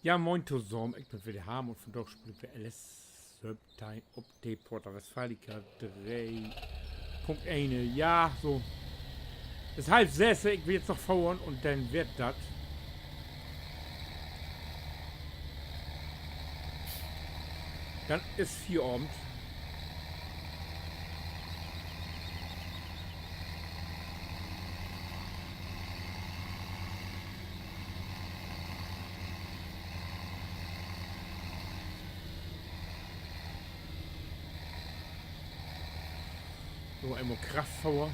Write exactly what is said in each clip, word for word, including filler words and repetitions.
Ja, moin tosamen, ik bün weer de Harm un vundaag speel ik weer L S söventeihn op de Porta Westfalica dree Punkt een. Ja, so. Is halv sess, ik will nu noch fohren un denn warrt dat. Denn is Fieravend. So, eenmal Kraft fohren.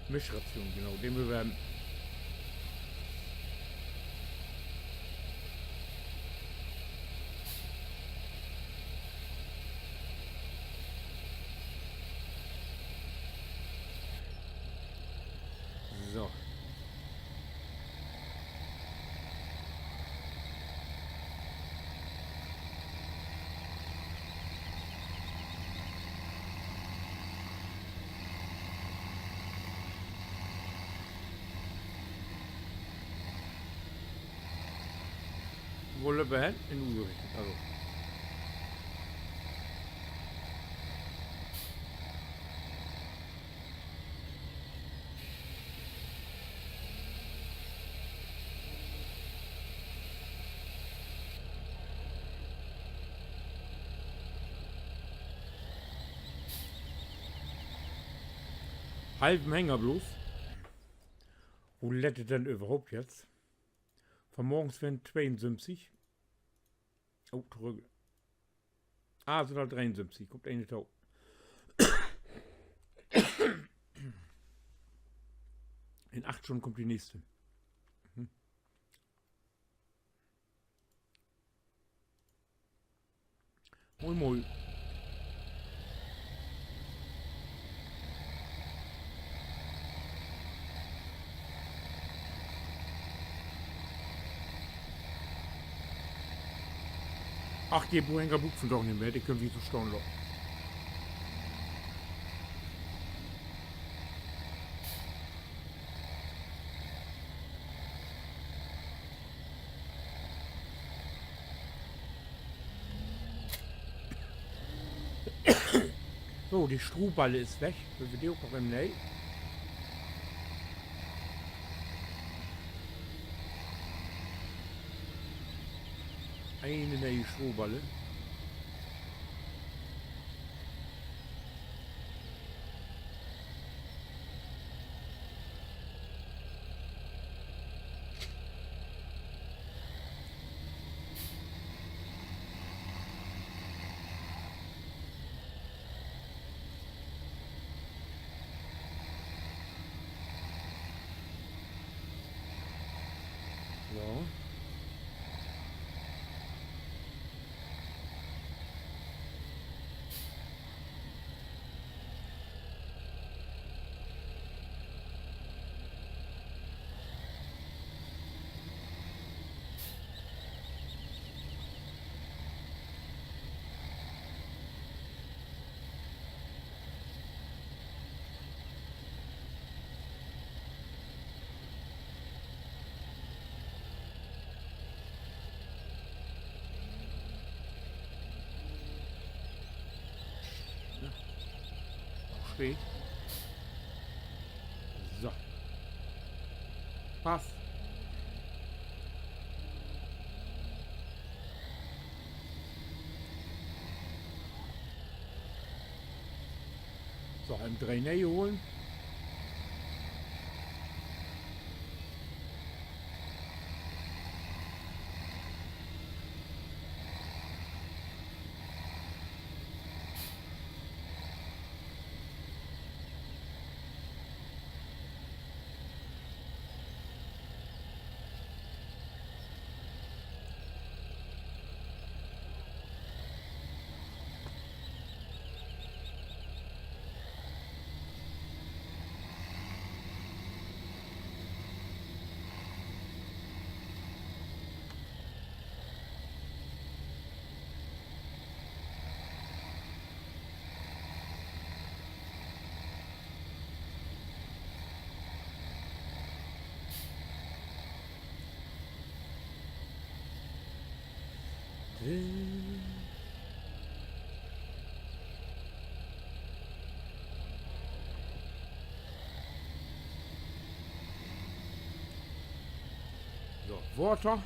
Mischration, genau, den will wi hebben. So. Wo löppt he hen? In Uso Richtung, also. Halven Hänger bloots. Wo lett dat denn överhaupt jetzt? Vanmorgens weren tweeunsöventig. Oh, torüch. Ah, sünd al dreeunsöventig. Kummt een to. In acht Stunnen kummt de nächste. Mhm. Moi, moi. Ach, de Buhänger bruukt wi doch nich mehr, de köönt wi so stahn laten. So, de Strohballe is weg. Wüllt wi de ok noch even, nee. Ene ne'e Strohballe. So. Spät. So. Pass. So, en Drainage holen. So, Water.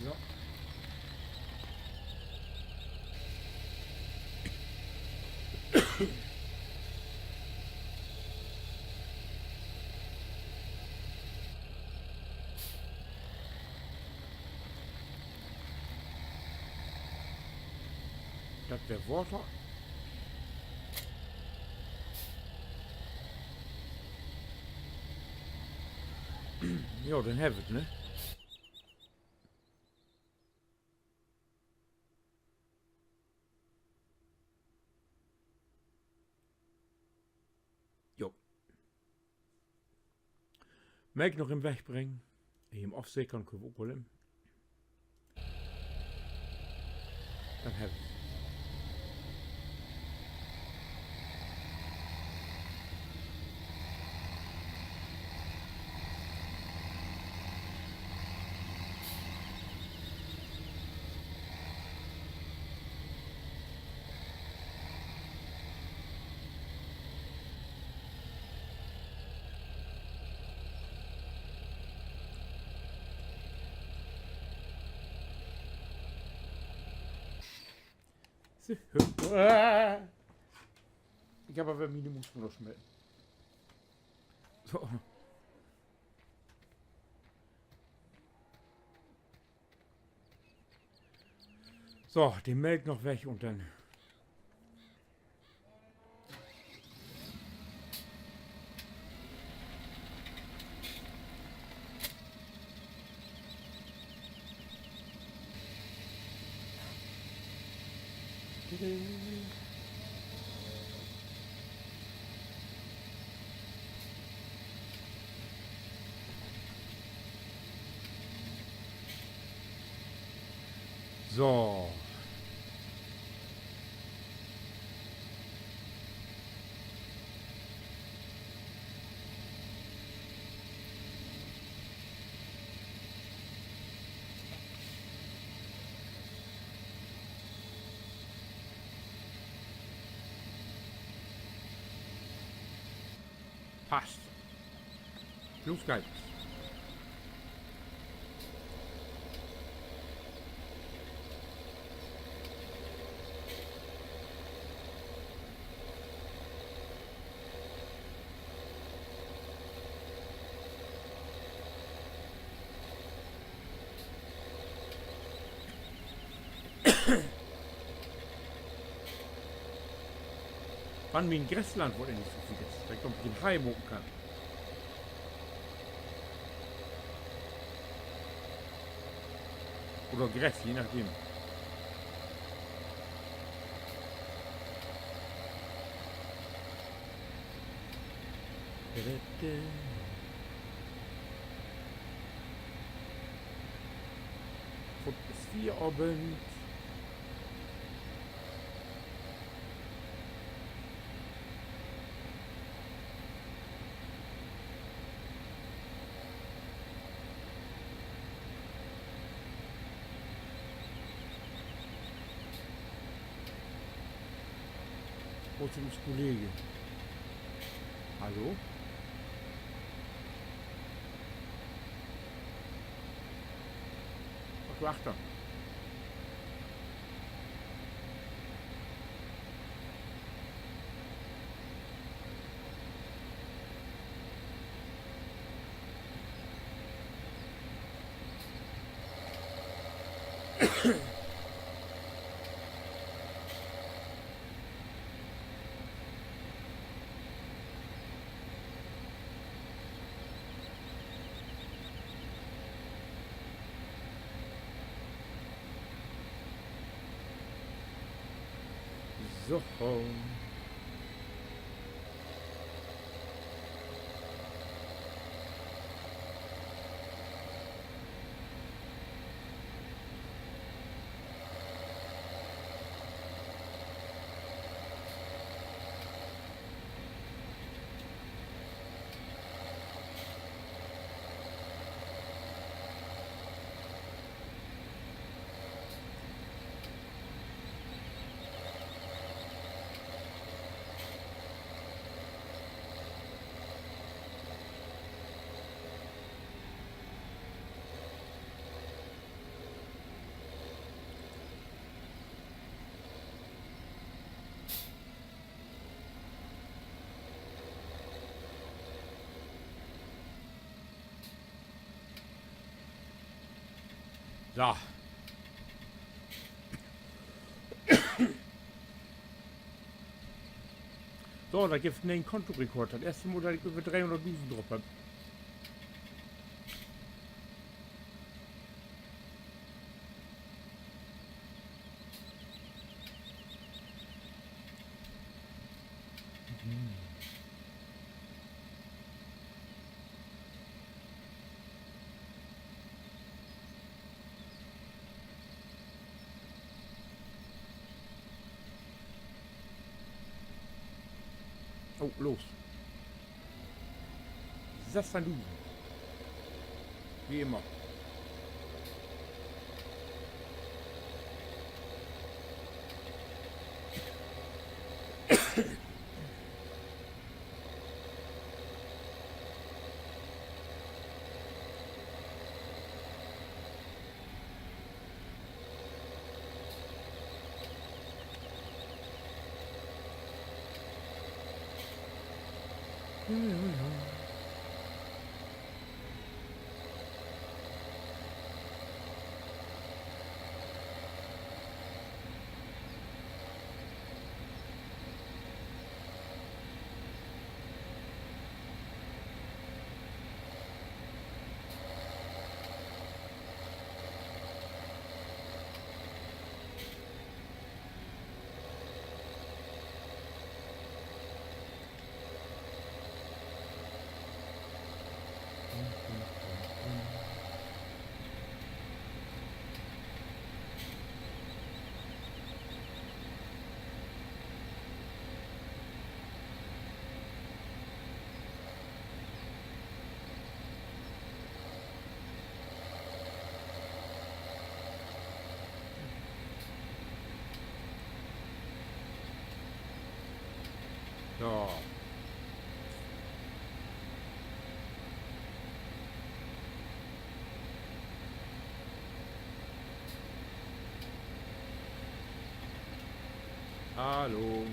So. Dat weer Water. Jo, denn heff ik, ne? Jo. Melk noch even wegbringen. Even afsekern, köönt wi ok woll in. Denn heff ik. So. Ah. Ik heff aver miene Muus noch smeten. So. So, de Melk noch weg un denn. So. Passt. Los geiht. Wann mien Grasland woll endlich so wiet is, dat ik dor en beten Hei maken kann. Oder Gras, je nachdem. Foot is Fieravend. Wo is mien Kollege? Hallo? Ach, dor achter. So. So. So, dat gifft en ne'en Kontorekord. Dat eerste Mal, dat ik över dreehunnertdusend drop heff. Oh, los. Sessteihndusend. Wie immer. So. Hallo.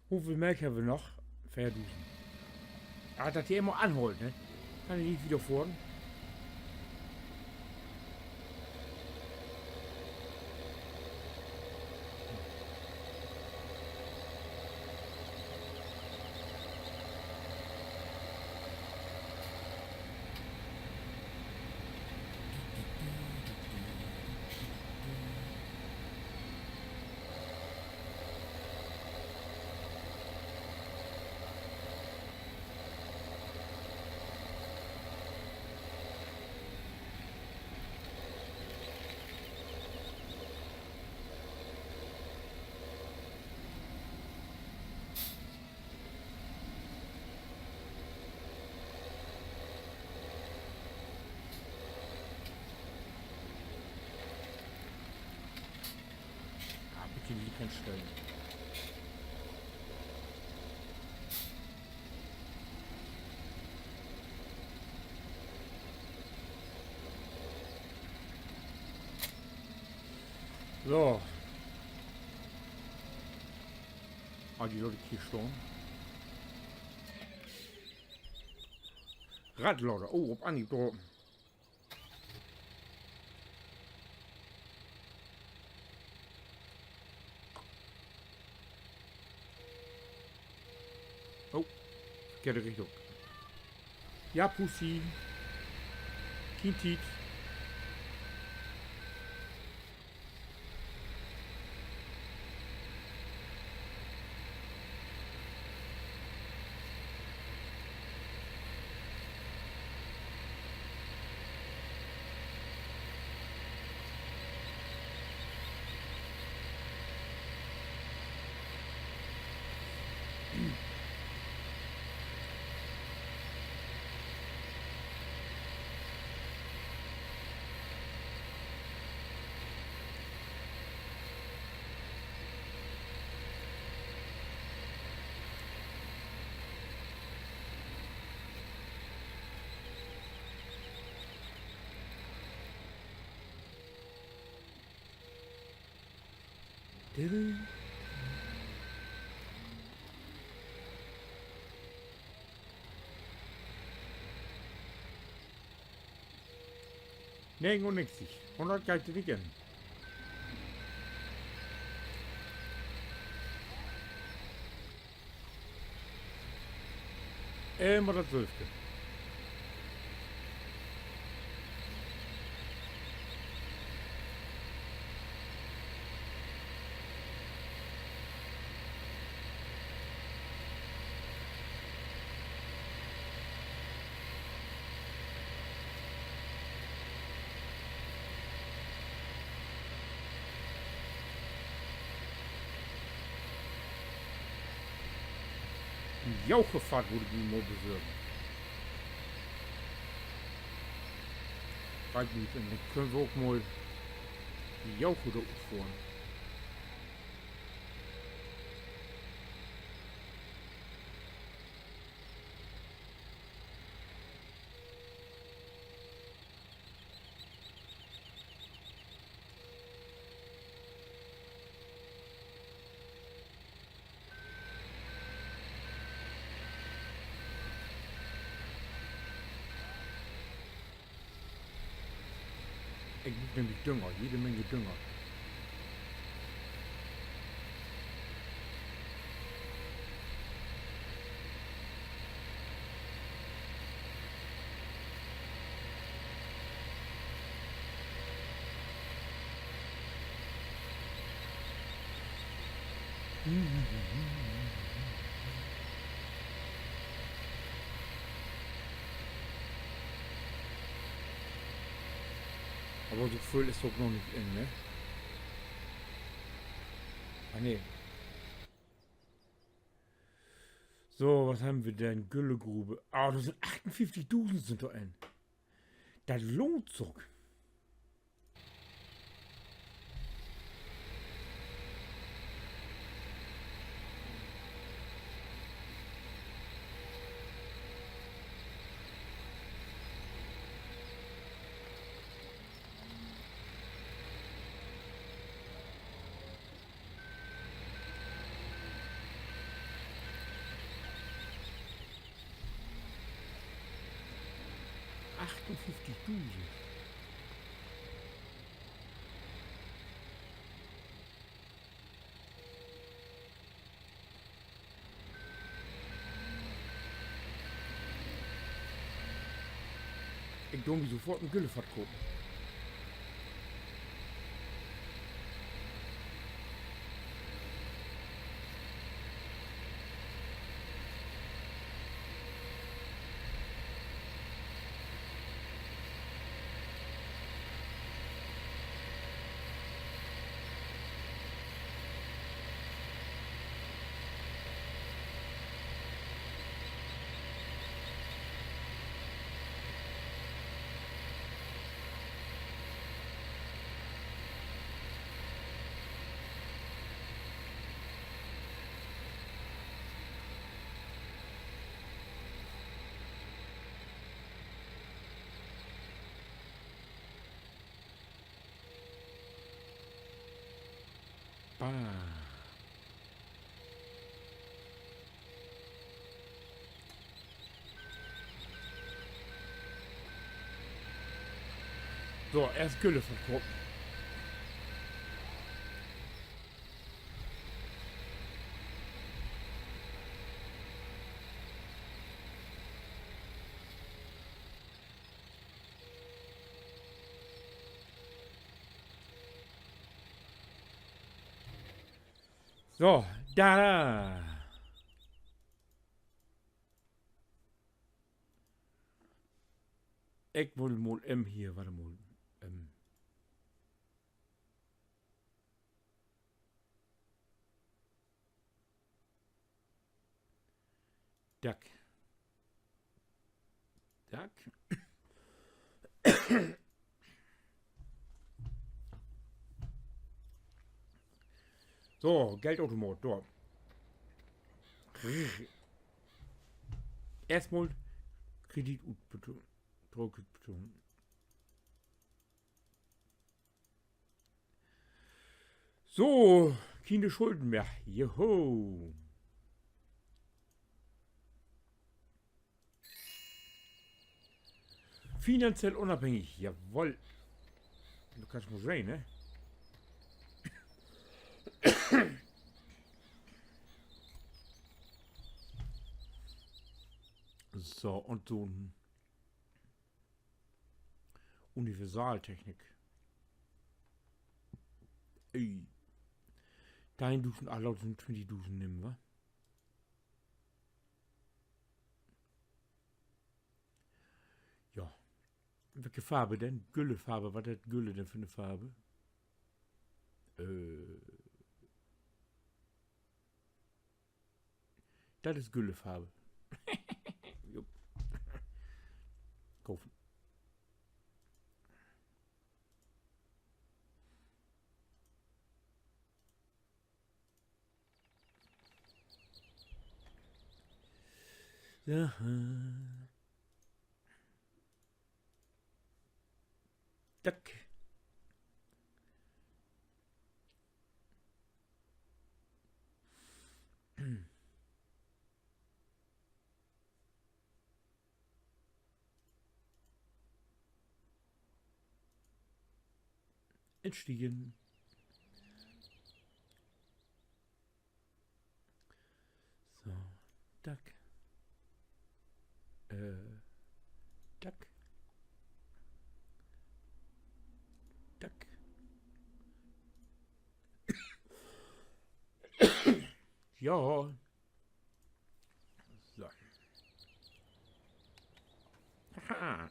Woveel Melk hebbt wi noch? Veerdusend. Ah, dat de immer anhöllt, ne? Kann de nich wieder fohren? Ah, bitte nich anstellen. So. Ah, de laat ik hier stahn. Radlader. Oh, op Anhieb drapen. Oh, verkehrte Richtung. Ja, Pussy. Kien Tiet. Negenunnegentig. Hunnert geiht de Weg in. Immer dat sülvige. En Jauchefatt wull ik mi mal besorgen. Weit nich, denn köönt wi ok mal de Jauche dor utfohren. Ik bruuk nämlich Dünger, jede Menge Dünger. Aver so vööl is ok noch nich in, ne? Ah, nee. So, wat hebben wi denn? Güllegrube. Ah, dor sünd achtunföfftigdusend sünd dor in. Dat lohnt sik. Achtunföfftigdusend. Ik do mi sofort en Güllefatt kopen. Bah. So, eerst Gülle verkopen. So, dor. Ik wull mal em hier, wacht mal. Em. Dack. Dack. So, Geldautomat, dor. Eerstmal Kredit utbetahlen. Trück utbetahlen. So, kiene Schulden mehr. Juhu. Finanziell unabhängig, jawoll. Du kannst mal sehn, ne? So, un so 'n Universaltechnik. Ey. Teihndusend, ah, laat uns twintigdusend nehmen, wa? Ja. Welke Farbe denn? Güllefarbe. Wat hett Gülle denn för 'ne Farbe? Äh. Dat is Güllefarbe. Jupp. Kopen. Aha. Tack. Instiegen. So, tack. Äh, tack. Tack. Ja. So. Aha.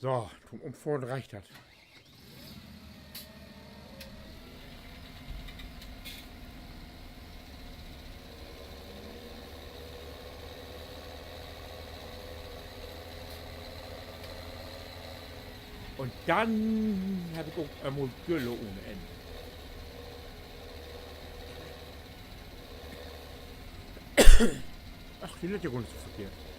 So, to'n Ümfohren reckt dat. Un denn heff ik ok eenmal Gülle ohne Enn. Ach, de lett ja gor nich so verkehrt.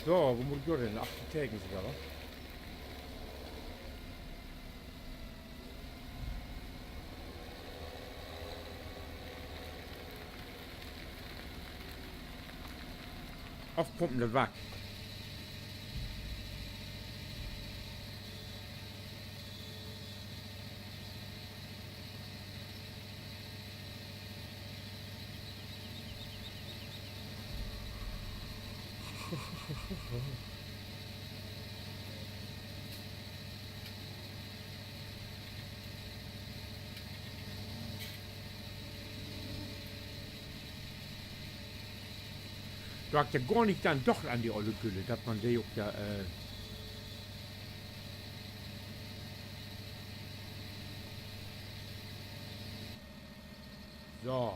So, wo mutt ik denn? Achtentwintig seker, wa? Afpumpen, dat Wark. Dor harr ik ja gor nich an docht, an de olle Gülle, dat man de ok ja, äh, So.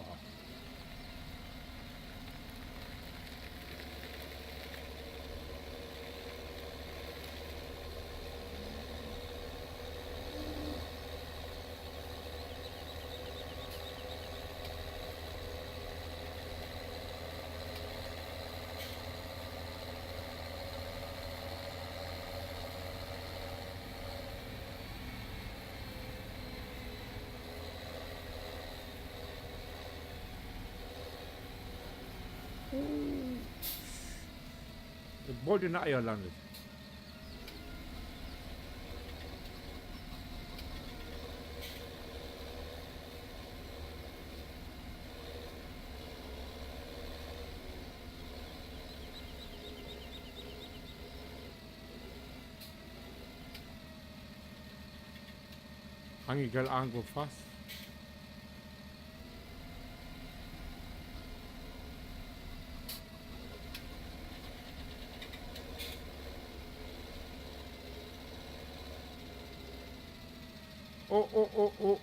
Bold in de Eier landt. Hang ik al irgendwo fast? Oh, oh, oh, oh.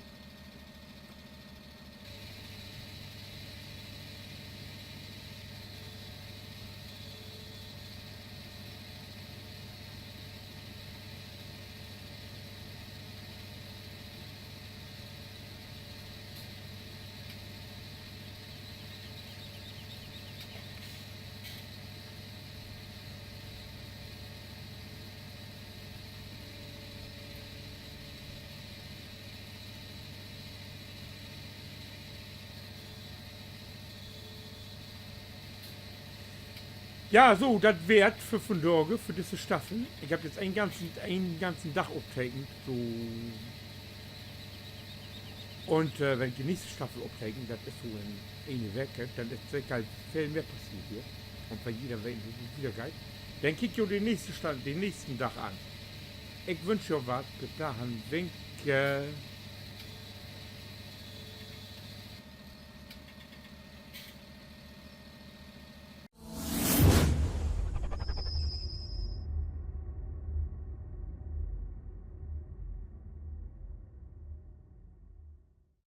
Ja, so, dat weer 't för vondage, för disse Staffel. Ik heff nu en ganzen, en ganzen Dag optekent, so. Un wenn ik de nächste Staffel opteken, dat is so in ene Week, denn is seker al veel mehr passeert hier. Un wenn ji denn weten, wo dat wieder geiht, denn kiekt jo de nächste Sta-, den nächsten Dag an. Ik wünsch jo wat, bit dorhen, winke.